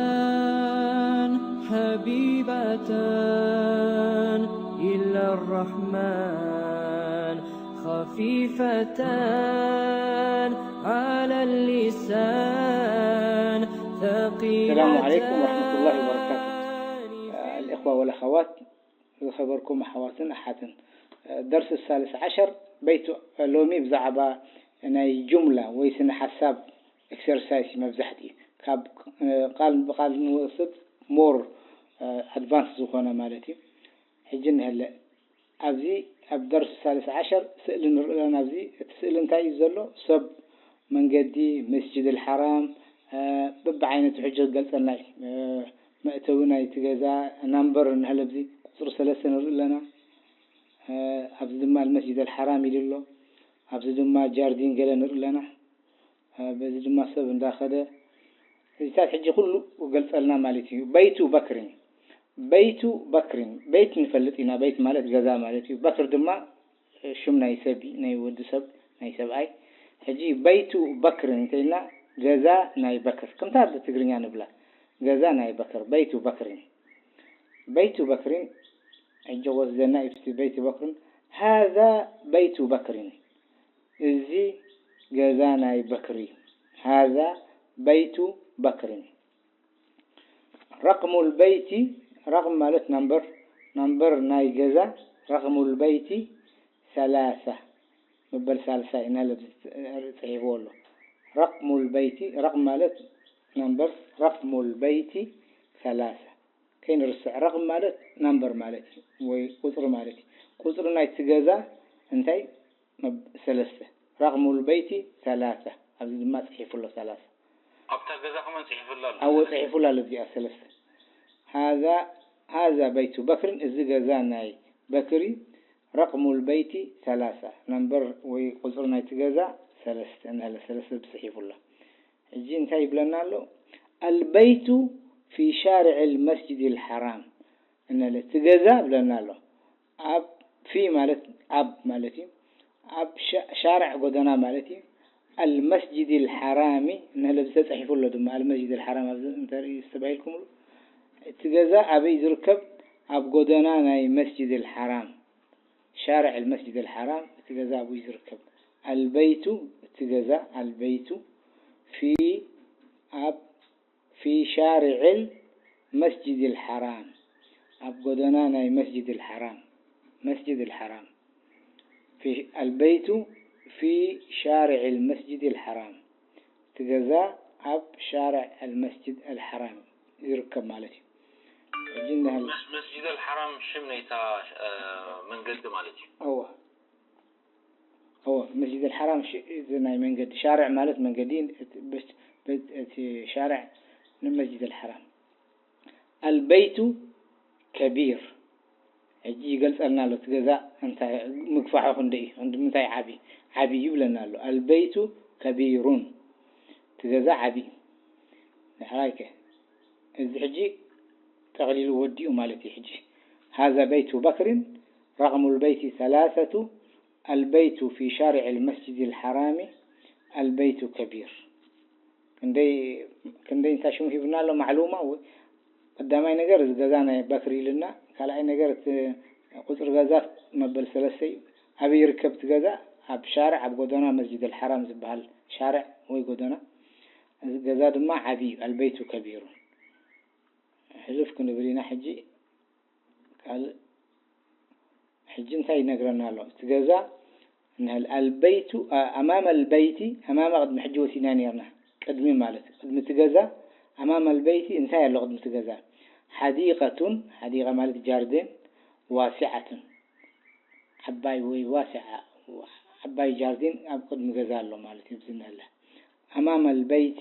كلمتان حبيبتان إلى الرحمن، خفيفتان على اللسان، ثقيلتان السلام عليكم ورحمة الله وبركاته. في الإخوة والأخوات، ዝኸበርኩም ኣሕዋትን ኣሓትን፣ ደርሲ ሳልስ ዓሸር በይቱ ሎሚ ብዛዕባ ናይ ጁምላ ወይ ስነ ሓሳብ ኤክሰርሳይስ መብዛሕትኡ ካብ ቃል ብቃል ንወስድ ሞር ኣድቫንስ ዝኾነ ማለት እዩ። ሕጂ እንሀለ ኣብዚ ኣብ ደርሲ ሳልስ ዓሸር ስእሊ ንርኢ ኣለና። ኣብዚ እቲ ስእሊ እንታይ እዩ ዘሎ? ሰብ፣ መንገዲ፣ መስጅድ ኣልሓራም፣ በብዓይነቱ ሕጂ ክገልጸልና እዩ። መእተዊ ናይቲ ገዛ ናምበር እንሀለ ኣብዚ ቁጽሪ ሰለስተ ንርኢ ኣለና። ኣብዚ ድማ ኣልመስጅድ ኣልሓራም ኢሉ ኣሎ። ኣብዚ ድማ ጃርዲን ገለ ንርኢ ኣለና። በዚ ድማ ሰብ እንዳኸደ እዚታት ሕጂ ኩሉ ክገልጸልና ማለት እዩ። በይቱ በክሪን፣ በይቱ በክሪን፣ በይት ንፈልጥ ኢና። በይት ማለት ገዛ ማለት እዩ። በክር ድማ ሽም ናይ ሰብ እዩ፣ ናይ ወዲ ሰብ፣ ናይ ሰብኣይ። ሕጂ በይቱ በክሪን እንተኢልና ገዛ ናይ በክር፣ ከምታ ብትግርኛ ንብላ ገዛ ናይ በክር፣ በይቱ በክሪን። በይቱ በክሪን ሕጂ ክወስደና እዩ። በይቱ በክሪን፣ ሃዛ በይቱ በክሪን፣ እዚ ገዛ ናይ በክሪ። ሃዛ በይቱ በክሪን። ረቅሙል በይቲ፣ ረቅም ማለት ናምበር፣ ናምበር ናይ ገዛ። ረቅሙል በይቲ ሰላሳ፣ መበል ሳልሳይ ኢና ለብ ጽሒፍዎ ኣሎ። ረቅሙል በይቲ፣ ረቅም ማለት ናምበር፣ ረቅሙል በይቲ ሰላሳ። ከይንርስዕ፣ ረቅም ማለት ናምበር ማለት እዩ፣ ወይ ቁጽሪ ማለት እዩ። ቁጽሪ ናይቲ ገዛ እንታይ? መብ-፣ ሰለስተ። ረቅሙል በይቲ ሰላሳ፣ ኣብዚ ድማ ጽሒፉ ኣሎ ሰላሳ። ኣብታ ገዛ ከማን ጽሒፉላ ኣሎ። ኣዎ፣ ጽሒፉላ ኣሎ እዚኣ ሰለስተ። ሃዛ፣ ሃዛ በይቱ በክርን፣ እዚ ገዛ ናይ በክሪ። ረቅሙል በይቲ ሰላሳ፣ ነምበር ወይ ቁጽሪ ናይቲ ገዛ ሰለስተ፣ እንሀለ ሰለስተ ጽሒፉላ። ሕጂ እንታይ ይብለና ኣሎ? ኣልበይቱ ፊ ሻርዕ ልመስጅድ ልሓራም። እንሀለ እቲ ገዛ ብለና ኣሎ። ኣብ፣ ፊ ማለት ኣብ ማለት እዩ። ኣብ ሻ-፣ ሻርዕ ጎደና ማለት እዩ። ኣልመስጅድ ልሓራሚ እንሀለ ተጻሒፉ ኣሎ ድማ። ኣልመስጅድ ልሓራም ኣብዚ እንተርኢ ዝተባሂልኩምሉ፣ እቲ ገዛ ኣበይ ዝርከብ? ኣብ ጎደና ናይ መስጅድ ልሓራም። ሻርዕ ልመስጅድ ልሓራም፣ እቲ ገዛ ኣብኡ እዩ ዝርከብ። ኣልበይቱ፣ እቲ ገዛ፣ ኣልበይቱ፣ ፊ፣ ኣብ፣ ፊ ሻርዕ ልመስጅድ ልሓራም፣ ኣብ ጎደና ናይ መስጅድ ልሓራም፣ መስጅድ ልሓራም። ፊ፣ ኣልበይቱ ፊ ሻርዕ ልመስጅድ ልሓራም፣ እቲ ገዛ ኣብ ሻርዕ ኣልመስጅድ ኣልሓራም ዝርከብ ማለት እዩ። ሕጂ እንድሕር መስ-፣ መስጅድ ኣልሓራም ሽም ናይታ፣ እ፣ መንገዲ ማለት እዩ። እወ። እወ፣ መስጅድ ኣልሓራም ሽ-፣ እዚ ናይ መንገዲ፣ ሻርዕ ማለት መንገዲ፣ እቲ በስ-፣ በ-፣ እቲ ሻርዕ ንመስጅድ ኣልሓራም። ኣልበይቱ ከቢር። ሕጂ ይገልጸልና ኣሎ፣ እቲ ገዛ እንታይ ምግፋሑ ክንደይ እዩ፣ ክንዲ ምንታይ ዓቢ፣ ዓቢ እዩ ይብለና ኣሎ። ኣልበይቱ ከቢሩን፣ እቲ ገዛ ዓቢ እዩ። ድሕራይ ከ፣ እዚ ሕጂ ጠቕሊሉ ወዲኡ ማለት እዩ። ሕጂ ሃዛ በይቱ በክሪን፣ ረቕሙል በይቲ ሰላሰቱ፣ ኣልበይቱ ፊ ሻርዕ ልመስጅድ ልሓራሚ፣ ኣልበይቱ ከቢር። ክንደይ፣ ክንደይ እንታይ ሽሙ ሂብና ኣሎ፣ ማዕሉማ። ቀዳማይ ነገር እዚ ገዛ ናይ በክሪ ኢልና፣ ካልኣይ ነገር እቲ ቁጽሪ ገዛ መበል ሰለስተ እዩ። ኣበይ ይርከብ እቲ ገዛ? ኣብ ሻርዕ፣ ኣብ ጎደና መስጅድ ኣልሓራም ዝበሃል ሻርዕ ወይ ጎደና። እዚ ገዛ ድማ ዓቢ እዩ፣ ኣልበይቱ ከቢሩ። ሕልፍ ክንብል ኢና ሕጂ። ካልእ ሕጂ እንታይ ይነግረና ኣሎ? እቲ ገዛ እንሀል ኣልበይቱ፣ ኣ-፣ ኣማመ ኣልበይቲ፣ ኣማመ ቅድሚ ሕጂ ወሲድና ነይርና። ቅድሚ ማለት፣ ቅድሚ እቲ ገዛ፣ ኣማመ ኣልበይቲ እንታይ ኣሎ ቅድሚ እቲ ገዛ? ሓዲቀቱን፣ ሓዲቀ ማለት ጃርዴን፣ ዋሲዓቱን፣ ዓባይ ወይ ዋሲዓ፣ ዓባይ ጃርዴን ኣብ ቅድሚ ገዛ ኣሎ ማለት እዩ። ኣብዚ እንሀለ ኣማመ ኣልበይቲ፣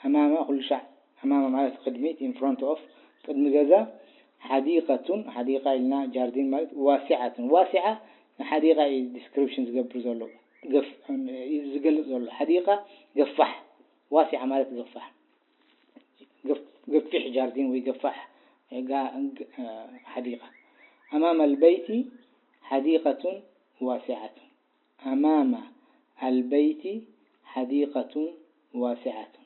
ኣማመ ኩሉ ሻዕ፣ ኣማመ ማለት ቅድሚት፣ in front of፣ ቅድሚ ገዛ፣ ሓዲቀቱን፣ ሓዲቃ ኢልና ጃርዲን ማለት ዋሲዓቱን። ዋሲዓ ንሓዲቃ እዩ ዲስክሪፕሽን ዝገብር ዘሎ፣ ገፍ-፣ ዝገልጽ ዘሎ። ሓዲቃ ገፋሕ፣ ዋሲዓ ማለት ገፋሕ፣ ገፍ-፣ ገፊሕ ጃርዲን ወይ ገፋሕ ጋ-፣ ግ-፣ ሓዲቃ። ኣማመ ኣልበይቲ ሓዲቀቱን ዋሲዓቱን። ኣማመ ኣልበይቲ ሓዲቀቱን ዋሲዓቱን።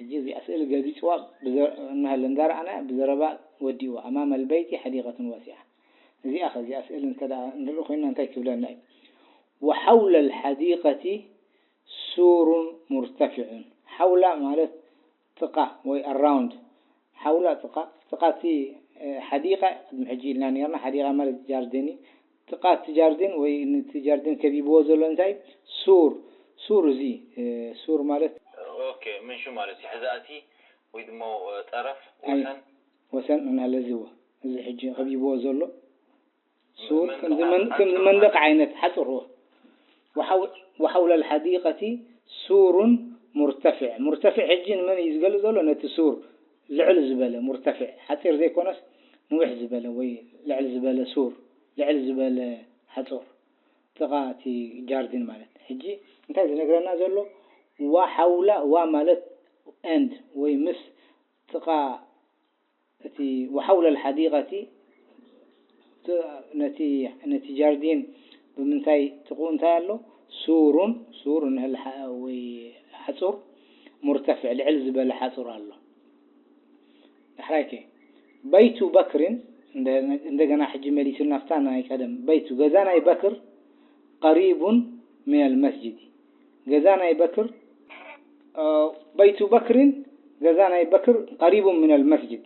ሕጂ እዚኣ ስእሊ ገሊፅዋ ብዘ- እናሃለ እንዳረኣና ብዘረባ ወዲእዋ። أمام البيت حديقة واسعة። እዚኣ ኸ እዚኣ ስእሊ እንተ ደኣ ንርኢ ኮይንና እንታይ ክብለና እዩ? وحول الحديقة سور مرتفع. ሓውላ ማለት ጥቓ ወይ ኣራውንድ ሓውላ ጥቓ ጥቓ እቲ ሓዲቃ ቅድሚ ሕጂ ኢልና ነርና ሓዲቃ ማለት ጃርዲን እዩ። ጥቓ እቲ ጃርዲን ወይ ነቲ ጃርዲን ከቢብዎ ዘሎ እንታይ ሱር ሱር እዚ ሱር ማለት ኦኬ ምንሹ ማለት እዩ ሕዛእቲ ወይ ድማ ጠረፍ ወሰን ወሰን እናለዝዎ እዚ ሕጂ ከቢብዎ ዘሎ ሱር ከምዚ መንደቅ ዓይነት ሓፅር وحول الحديقة سور مرتفع مرتفع ሕጂ ንመን እዩ ዝገልፅ ዘሎ ነቲ ሱር ልዕል ዝበለ مرتفع ሓፂር ዘይኮነስ ንውሕ ዝበለ ወይ ልዕል ዝበለ ሱር ልዕል ዝበለ ሓፁር ጥቓ እቲ ጃርዲን ማለት ሕጂ እንታይ ዝነግረና ዘሎ ዋ ሓውላ ዋ ማለት end ወይ ምስ ጥቓ እቲ وحول الحديقة ነቲ ነቲ ጃርዲን ብምንታይ ጥቕኡ እንታይ ኣሎ ሱሩን ሱር ንህል ወይ ሓፁር مرتفع ልዕል ዝበለ ሓፁር ኣሎ ዳሕራይ ከ بيت بكر እንደገና ሕጂ መሊሱልና ኣብታ ናይ ቀደም بيت ገዛ ናይ በክር قريب من المسجد ገዛ ናይ በክር بيت بكر ገዛ ናይ በክር قريب من المسجد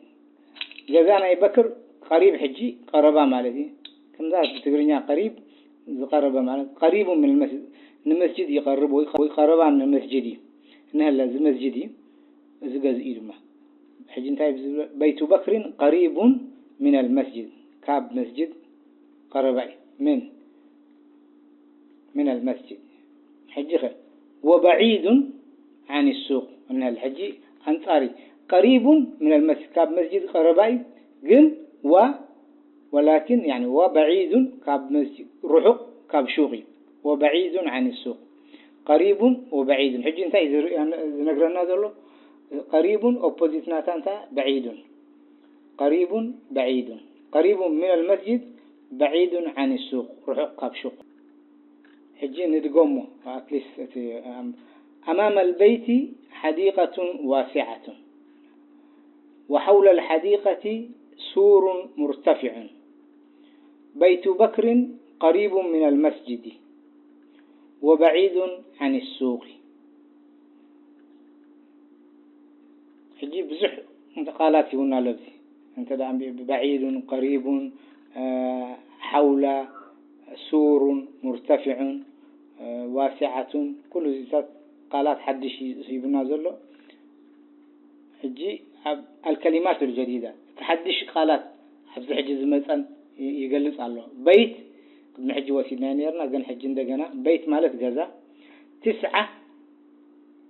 ገዛ ናይ በክር قريب ሕጂ ቀረባ ማለት እዩ ከምዛ ብትግርኛ قريب ዝቀረበ ማለት قريب من المسجد ንመስጅድ ይቀርብ ወይ ቀረባ ንመስጅድ እዩ ንህለ እዚ መስጅድ እዩ እዚ ገዝኡ ድማ ሕጂ እንታይ ዝብሎ بيت بكر قريب من المسجد ካብ መስጅድ ቀረባ እዩ من من المسجد ሕጂ ኸ وبعيد عن السوق እንል ሕጂ ኣንጻሪ قريب من المسجد ካብ መስጅድ ቀረባ እዩ ግን و ولكن يعني وبعيد ካብ መስጅድ ርሑቕ ካብ ሹቕ እዩ وبعيد عن السوق قريب وبعيد ሕጂ እንታይ ዝነግረና ዘሎ قريب opposite ናታ እንታይ بعيد قريب بعيد قريب من المسجد بعيد عن السوق ርሑቕ ካብ ሹቕ ሕጂ ንድገሞ at least እቲ أمام البيت حديقة واسعة وحول الحديقة سور مرتفع بيت بكر قريب من المسجد وبعيد عن السوق ሕጂ ብዙሕ ቃላት ይሁን ኣለዚ እንተ بعيد قريب حول سور مرتفع واسعة ኩሉ እዚታት ቃላት ሓድሽ ሂቡና ዘሎ ሕጂ ኣብ الكلمات الجديدة እቲ ሓድሽ ቃላት ኣብዚ ሕጂ ዝመፀን ይገልፅ ኣሎ በይት ቅድሚ ሕጂ ወሲድናዮ ነርና ግን ሕጂ እንደገና በይት ማለት ገዛ ትስዓ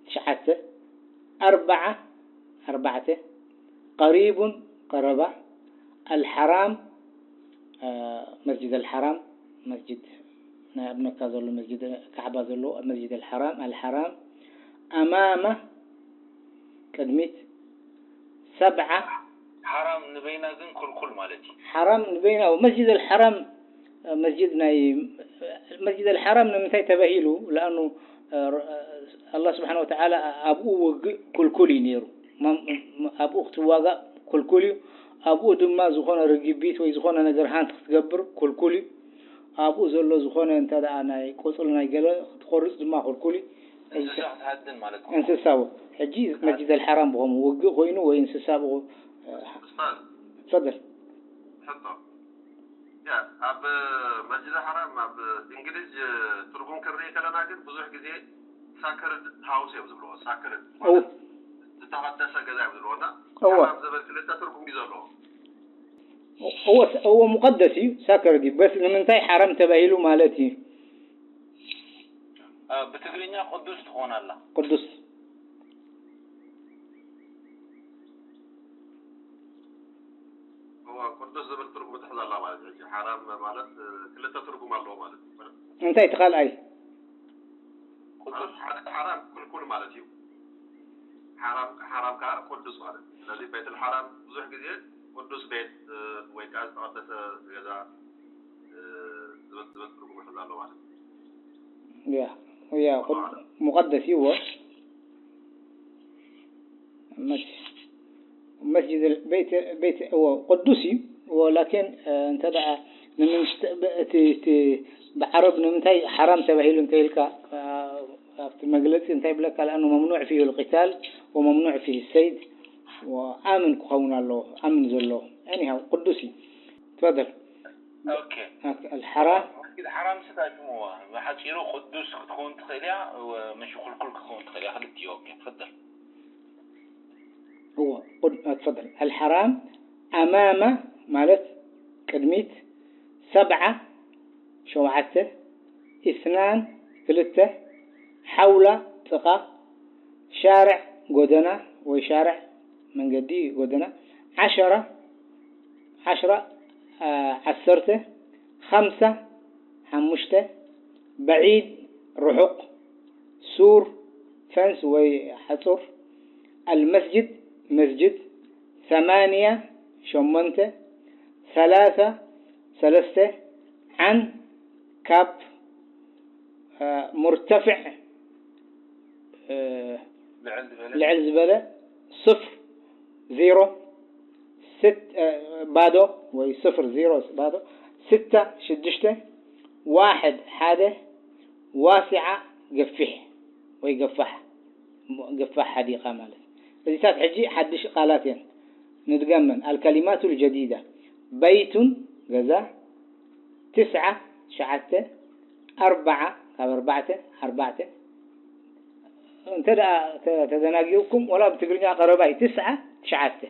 ትሽዓተ ኣርባዓ ኣርባዕተ قريب ቀረባ الحرام መስጅድ الحرام መስጅድ ናይ ኣብ መካ ዘሎ መስጅድ ካዕባ ዘሎ ኣብ መስጅድ الحرام الحرام أمام ቅድሚት ሰብዓ ሓራም ንበይና ግን ኩልኩል ማለት እዩ ሓራም ንበይና መስጅድ الحرام መስጅድ ናይ መስጅድ الحرام ንምንታይ ተባሂሉ لأنه الله سبحانه وتعالى ኣብኡ ውግእ ኩልኩል እዩ ነይሩ ኣብኡ ክትዋጋእ ኩልኩል እዩ ኣብኡ ድማ ዝኾነ ርግቢት ወይ ዝኾነ ነገር ሃንት ክትገብር ኩልኩል እዩ ኣብኡ ዘሎ ዝኾነ እንተ ደኣ ናይ ቆፅሊ ናይ ገለ ክትቆርፅ ድማ ኩልኩል እዩ እንስሳ ክትሃድን ማለት እንስሳ እውን ሕጂ መስጅድ الحرام ብኸምኡ ውግእ ኮይኑ ወይ እንስሳ ብኸ ኡስታዝ ትፈደል ሕቶ ያ ኣብ መስጅድ الحرام ኣብ እንግሊዝ ትርጉም ክንርኢ ከለና ግን ብዙሕ ግዜ sacred house እዮም ዝብልዎ sacred ዝተቐደሰ ገዛ እዮም ዝብልዎ እና حرام ዝብል ክልተ ትርጉም እዩ ዘለዎ እወ እወ ሙቀደስ እዩ sacred እዩ በስ ንምንታይ ሓራም ተባሂሉ ማለት እዩ ብትግርኛ ቅዱስ ትኾን ኣላ ቅዱስ እወ ቅዱስ ዝብል ትርጉም ትሕዝ ኣላ ማለት እዩ ሓራም ማለት ክልተ ትርጉም ኣለዎ ማለት እዩ እንታይ እቲ ካልኣይ ቅዱስ ሓደ ሓራም ክልኩል ማለት እዩ ሓራም ሓራም ከዓ ቅዱስ ማለት እዩ ስለዚ ቤት الحرام ብዙሕ ግዜ ቅዱስ ቤት ወይ ከዓ ዝተቐደሰ ገዛ ዝብል ዝብል ትርጉም ይሕዝ ኣሎ ማለት እዩ ያ ያ ሙቀደስ ይዎ መስ-፣ መስጅድ ቤት፣ ቤት፣ እዎ፣ ቅዱስ እዩ። እዎ፣ ላኪን፣ እ፣ እንተ ደኣ ንምንሽተ-፣ ብ-፣ እቲ፣ እቲ ብዓረብ ንምንታይ ሓራም ተባሂሉ እንተ ኢልካ፣ እ፣ ኣብቲ መግለጺ እንታይ ይብለካ? لأنه ممنوع فيه القتال وممنوع فيه الصيد وآمن ክኸውን ኣለዎ፣ ኣምን ዘለዎ። Anyhow፣ ቅዱስ እዩ። تفضل. ኦኬ። ኦኬ፣ الحرام. መስጊድ ሓራም ስታይ ብመዋ ብሓፂሩ ቅዱስ ክትከውን ትኽእል እያ፣ መሽኩልኩል ክትከውን ትኽእል እያ። ክልቲኡ። ኦኬ፣ ትፈደል። እዎ፣ ቁድ-፣ እ፣ ትፈደል። الحرام أمام ማለት ቅድሚት፣ ሰብዓ ሸውዓተ፣ ኢስናን ክልተ፣ ሓውላ ጥቓ፣ ሻርዕ ጎደና ወይ ሻርዕ መንገዲ ጎደና፣ ዓሸራ ዓሽራ፣ እ፣ ዓሰርተ፣ ኸምሳ ሓሙሽተ፣ በዒድ ርሑቕ፣ ሱር ፈንስ ወይ ሓጹር፣ ኣልመስጅድ መስጅድ፣ ሰማንያ ሸሞንተ፣ ሰላሳ ሰለስተ፣ ዓን ካብ፣ እ፣ ሙርተፍዕ፣ እ፣ ልዕል ዝበለ ልዕል ዝበለ፣ ስፍር ዜሮ፣ ስት-፣ እ፣ ባዶ ወይ ስፍር ዜሮ ባዶ፣ ስተ ሽዱሽተ፣ ዋሕድ ሓደ፣ ዋሲዓ ገፊሕ ወይ ገፋሕ፣ ገፋሕ ሓዲቓ ማለት። እዚታት ሕጂ ሓድሽ ቃላት እየን። ንድገመን። الكلمات الجديدة። በይቱን ገዛ፣ ትስዓ ትሽዓተ፣ ኣርባዓ ካብ ኣርባዕተ ኣርባዕተ። እንተ ደኣ ተ-፣ ተዘናጊውኩም ወላ ብትግርኛ ቀረባ እዩ። ትስዓ ትሽዓተ፣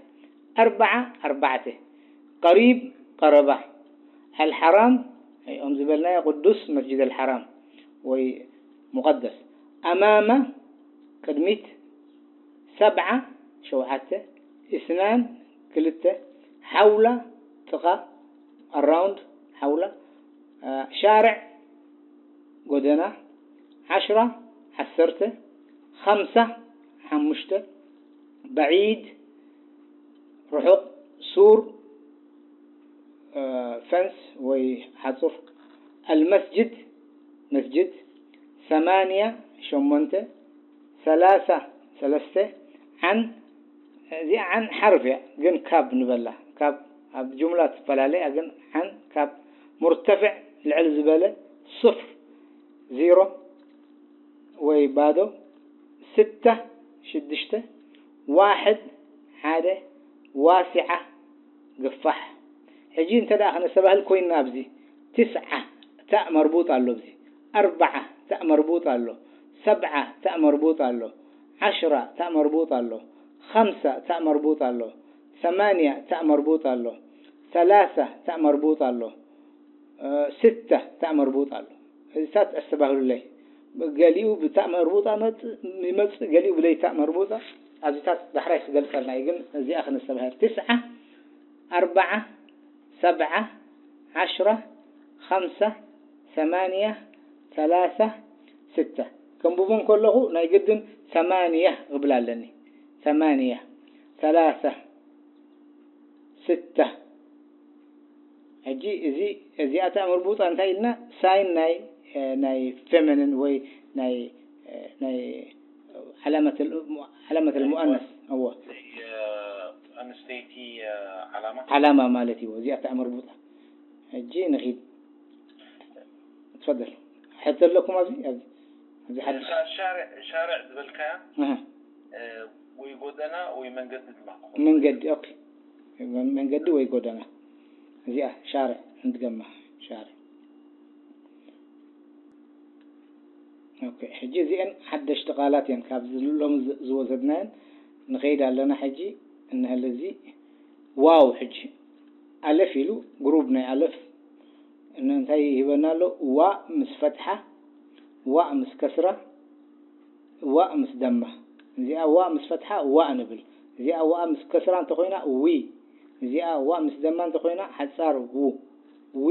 ኣርባዓ ኣርባዕተ፣ ቀሪብ ቀረባ። ኣልሓራም፣ ከምዚ ዝበልናዮ ቅዱስ መስጅድ ኣልሓራም ወይ ሙቐደስ። ኣማማ ቅድሚት፣ ሰብዓ ሸውዓተ፣ እስናን ክልተ፣ ሓውላ ጥቓ ኣራውንድ ሓውላ፣ እ፣ ሻርዕ ጎደና፣ ዓሽራ ዓሰርተ፣ ኸምሳ ሓሙሽተ፣ በዒድ ርሑቕ፣ ሱር እ፣ ፈንስ ወይ ሓጹር፣ ኣልመስጅድ መስጅድ፣ ሰማንያ ሸሞንተ፣ ሰላሳ ሰለስተ፣ ዓን፣ እዚኣ ዓን ሓርፍ እያ፣ ግን ካብ ንበላ፣ ካብ ኣብ ጁምላ ትፈላለ እያ፣ ግን ዓን ካብ፣ ሙርተፍዕ ልዕል ዝበለ፣ ስፍር ዜሮ ወይ ባዶ፣ ስተ ሽዱሽተ፣ ዋሕድ ሓደ፣ ዋሲዓ ገፋሕ። ሕጂ እንተ ደኣ ክነስተባህል ኮይንና ኣብዚ ትስዓ ታእ መርቡጥ ኣሎ፣ ኣብዚ ኣርባዓ ታእ መርቡጥ ኣሎ፣ ሰብዓ ታእ መርቡጥ ኣሎ፣ ዓሽራ ታእ መርቡጥ ኣሎ፣ ኸምሳ ታእ መርቡጥ ኣሎ፣ ሰማንያ ታእ መርቡጥ ኣሎ፣ ሰላሳ ታእ መርቡጥ ኣሎ፣ እ፣ ስተ ታእ መርቡጥ ኣሎ። እዚታት ኣስተባህሉለይ። ገሊኡ ብታእ መርቡጣ መጽ-፣ ይመጽእ፣ ገሊኡ ብለይታእ መርቡጣ። ኣብዚታት ዳሕራይ ክገልጸልና እዩ፣ ግን እዚኣ ክነስተባህል። ትስዓ፣ ኣርባዓ፣ ሰብዓ፣ ዓሽራ፣ ኸምሳ፣ ሰማንያ፣ ሰላሳ፣ ስተ። ከንብቦ እንከለኹ ናይ ግድን ሰማንያ ክብል ኣለኒ። ሰማንያ፣ ሰላሳ፣ ስተ። ሕጂ እዚ፣ እዚኣ ታእ መርቡጣ እንታይ ኢልና? ሳይን ናይ፣ እ፣ ናይ ፌሚኒን ወይ ናይ፣ እ፣ ናይ ዓላመት ል-፣ ዓላመት ልሙኣነስ። እዎ። ኣንስተይቲ ዓላማ። ዓላማ ማለት እዩ። እዚኣ ታእ መርቡጣ። ሕጂ ንኺድ። ትፈደል። ሕቶ ኣለኩም ኣብዚ? ኣብዚ፣ ኣብዚ ሓድሽ? ሻ-፣ ሻርዕ፣ ሻርዕ ዝበልካያ፣ ኣሃ። እ፣ ወይ ጎደና ወይ መንገዲ ድማ ክኸውን። መንገዲ፣ ኦኬ። መንገዲ ወይ ጎደና። እዚኣ ሻርዕ ንድገማ፣ ሻርዕ። ኦኬ፣ ሕጂ እዚአን ሓደሽቲ ቃላት እየን፣ ካብዚ ሎሚ ዝ-፣ ዝወሰድናየን ንኸይድ ኣለና። ሕጂ እንሀለ እዚ ዋው፣ ሕጂ ኣለፍ ኢሉ፣ ግሩብ ናይ ኣለፍ፣ ን-፣ እንታይ ይህበና ኣሎ? ዋእ ምስ ፈትሓ፣ ዋእ ምስ ከስራ፣ ዋእ ምስ ደማ። እዚኣ ዋእ ምስ ፈትሓ ዋእ ንብል። እዚኣ ዋእ ምስ ከስራ እንተኾይና ዊ። እዚኣ ዋእ ምስ ደማ እንተኾይና ሓጻር ው። ዊ፣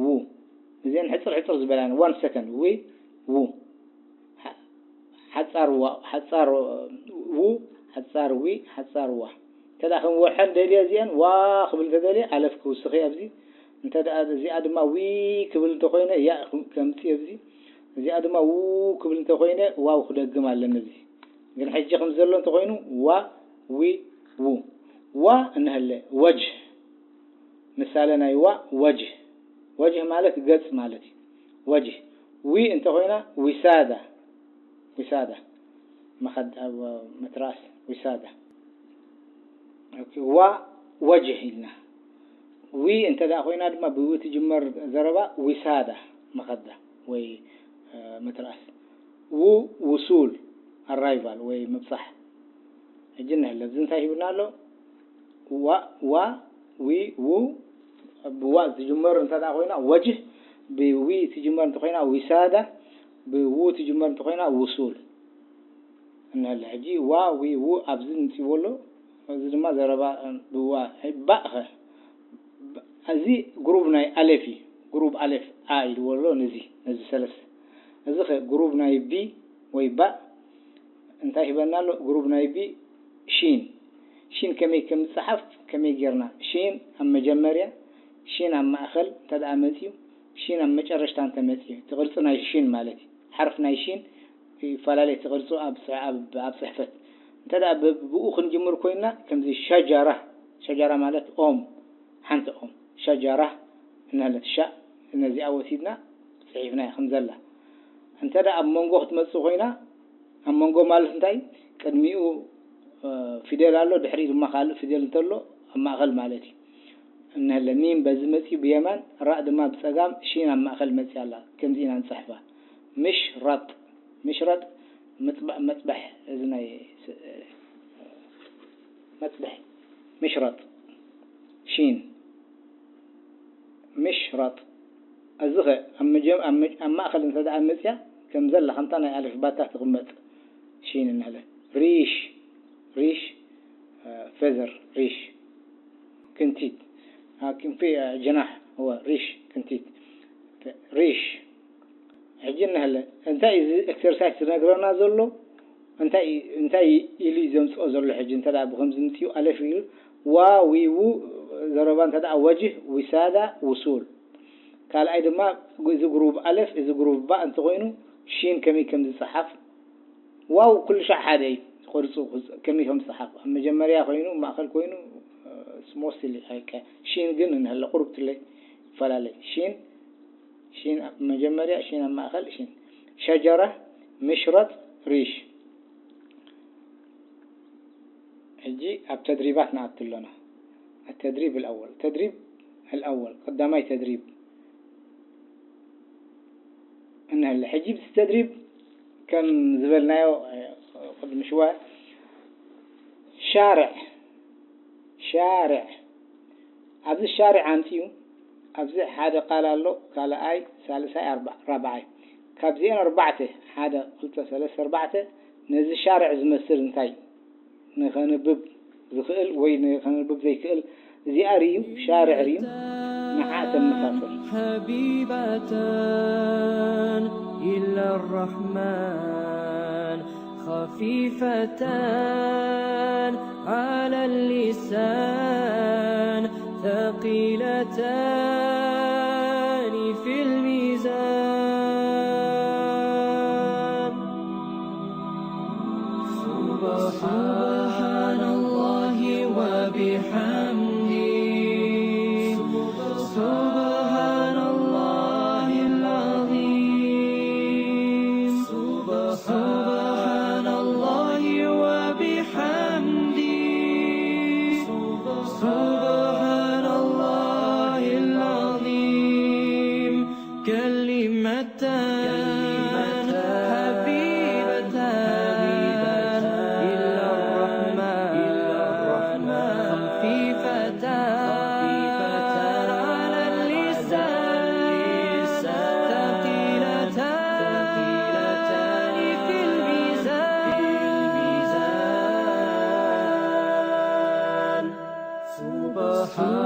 ው። እዚአን ሕጽር ሕጽር ዝበላ እየን። ዋን ሰከንድ። ዊ፣ ው። ሓ-፣ ሓጻር ዋ፣ ሓጻር ው፣ ሓጻር ዊ፣ ሓጻር ዋ። እንተ ደኣ ክንወርሐን ደልየ እዚአን ዋ ክብል እንተደልየ ኣለፍ ክውስኽ እየ ኣብዚ። እንተ ደኣ እዚኣ ድማ ዊ ክብል እንተኾይነ ያእ ክም-፣ ከምጽእ ኣብዚ። እዚኣ ድማ ው ክብል እንተኾይነ ዋው ክደግም ኣለኒ ኣብዚ። ግን ሕጂ ከም ዘሎ እንተኾይኑ ዋ ዊ ው። ዋ እንሀለ ወጅህ። ምሳሌ ናይ ዋ ወጅህ። ወጅህ ማለት ገጽ ማለት እዩ። ወጅህ። ዊ እንተኾይና ዊሳዳ። ዊሳዳ። መኸድ-፣ ኣብ መትራስ ዊሳዳ። ኦኬ፣ ዋ ወጅህ ኢልና። ዊ እንተ ደኣ ኮይና ድማ ብዊ ትጅመር ዘረባ ዊሳዳ መኸዳ ወይ፣ እ፣ መትራስ። ው ውሱል ኣራይቫል ወይ ምብጻሕ። ሕጂ እንሀለ ኣብዚ እንታይ ሂብና ኣሎ? ዋ፣ ዋ፣ ዊ፣ ው፣ ብዋ ትጅመር እንተ ደኣ ኮይና ወጅህ፣ ብዊ ትጅመር እንተ ኮይና ዊሳዳ፣ ብው ትጅመር እንተ ኮይና ውሱል። እንሀለ ሕጂ ዋ፣ ዊ፣ ው ኣብዚ ምጽእዎ ኣሎ። እዚ ድማ ዘረባ ብዋ፣ ባእ ኸ? እዚ ግሩብ ናይ ኣሌፍ እዩ። ግሩብ ኣሌፍ ኣ ኢልዎ ኣሎ ነዚ፣ ነዚ ሰለስተ። እዚ ኸ ግሩብ ናይ ቢ ወይ ባእ እንታይ ሂበና ኣሎ? ግሩብ ናይ ቢ ሺን። ሺን ከመይ ከም ዝጸሓፍ ከመይ ጌርና? ሺን ኣብ መጀመርያ፣ ሺን ኣብ ማእከል እንተ ደኣ መጽዩ፣ ሺን ኣብ መጨረሽታ እንተ መጽዩ፣ እቲ ቅርጺ ናይ ሺን ማለት እዩ። ሓርፍ ናይ ሺን ይፈላለ እቲ ቅርጹ ኣብ ጽ-፣ ኣብ፣ ኣብ ጽሕፈት። እንተ ደኣ ብ-፣ ብኡ ክንጅምር ኮይንና፣ ከምዚ ሸጀራ፣ ሸጀራ ማለት ኦም፣ ሓንቲ ኦም፣ ሸጀራ እንሀለት ሻእ፣ ነዚኣ ወሲድና ጽሒፍናያ ከም ዘላ። እንተ ደኣ ኣብ መንጎ ክትመጽእ ኮይና፣ ኣብ መንጎ ማለት እንታይ? ቅድሚኡ፣ እ፣ ፊደል ኣሎ፣ ድሕሪኡ ድማ ካልእ ፊደል እንተሎ፣ ኣብ ማእከል ማለት እዩ። እንሀለ ሚም በዚ መጽዩ ብየማን፣ ራእ ድማ ብጸጋም፣ ሺን ኣብ ማእከል መጽያ ኣላ። ከምዚ ኢና ንጽሕፋ። ምሽራጥ፣ ምሽራጥ፣ ምጽባ-፣ መጽበሕ፣ እዚ ናይ ስ-፣ መጽበሒ። ምሽራጥ። ሺን። ምሽራጥ። እዚ ኸ ኣብ መጀ-፣ ኣብ መ-፣ ኣብ ማእከል እንተ ደኣ መጽያ፣ ከም ዘላ፣ ከምታ ናይ ኣልፍባታ ትቕመጥ። ሺን እንሀለ። ሪሽ፣ ሪሽ፣ እ፣ ፌዘር፣ ሪሽ። ክንቲት። አ፣ ክንፊ፣ እ፣ ጀናሕ፣ እወ፣ ሪሽ፣ ክንቲት። ሪሽ። ሕጂ እንሀለ፣ እንታይ እዩ እዚ ኤክሰርሳይዝ ዝነግረና ዘሎ? እንታይ እዩ፣ እንታይ ኢሉ እዩ ዘምጽኦ ዘሎ? ሕጂ እንተ ደኣ ብኸምዚ ምጽኡ ኣለፍ ኢሉ፣ ዋ፣ ዊ፣ ው፣ ዘረባ እንተ ደኣ ወጅህ፣ ዊሳዳ፣ ውሱል። ካልኣይ ድማ፣ እዚ ግሩብ ኣለፍ፣ እዚ ግሩብ ባእ እንተኾይኑ፣ ሺን ከመይ ከም ዝጸሓፍ፣ ዋው ኩሉ ሻዕ ሓደ እዩ። ቅርጹ ክጽ-፣ ከመይ ከም ዝጸሓፍ፣ ኣብ መጀመርያ ኮይኑ፣ ማእከል ኮይኑ፣ እ፣ ስሞስሊ ኣይቀ-፣ ሺን ግን እንሀለ ቁሩብ ትለ ይፈላለ። ሺን፣ ሺን ኣብ መጀመርያ፣ ሺን ኣብ ማእከል፣ ሺን። ሸጀራ፣ ምሽረጥ፣ ሪሽ። ሕጂ ኣብ ተድሪባት ንኣቱ ኣሎና። التدريب الأول. ተድሪብ الأول. ቀዳማይ ተድሪብ። እንሀለ። ሕጂ ብዚ ተድሪብ ከም ዝበልናዮ፣ እ፣ ቅድሚ ሽዋ ሻርዕ፣ ሻርዕ። ኣብዚ ሻርዕ ኣምጺኡ፣ ኣብዚ ሓደ ቃል ኣሎ፣ ካልኣይ፣ ሳልሳይ፣ ኣርባ-፣ ራብዓይ። ካብዚአን ኣርባዕተ፣ ሓደ፣ ክልተ፣ ሰለስተ፣ ኣርባዕተ፣ ነዚ ሻርዕ ዝመስል እንታይ ንኸንብብ ዝኽእል ወይ ንኸንብብ ዘይክእል፣ እዚኣ ርእዩ፣ ሻርዕ ርእዩ፣ ንዓ ተመሳሰል። حبيبتان إلى الرحمن خفيفتان على اللسان ثقيلتان في الميزان. سبحان الله وبحمده. سبحان الله العظيم. سبحان الله وبحمده. سبحان الله العظيم. كلمتان حبيبتان إلى الرحمن خفيفتان على اللسان ثقيلتان في الميزان. سبحان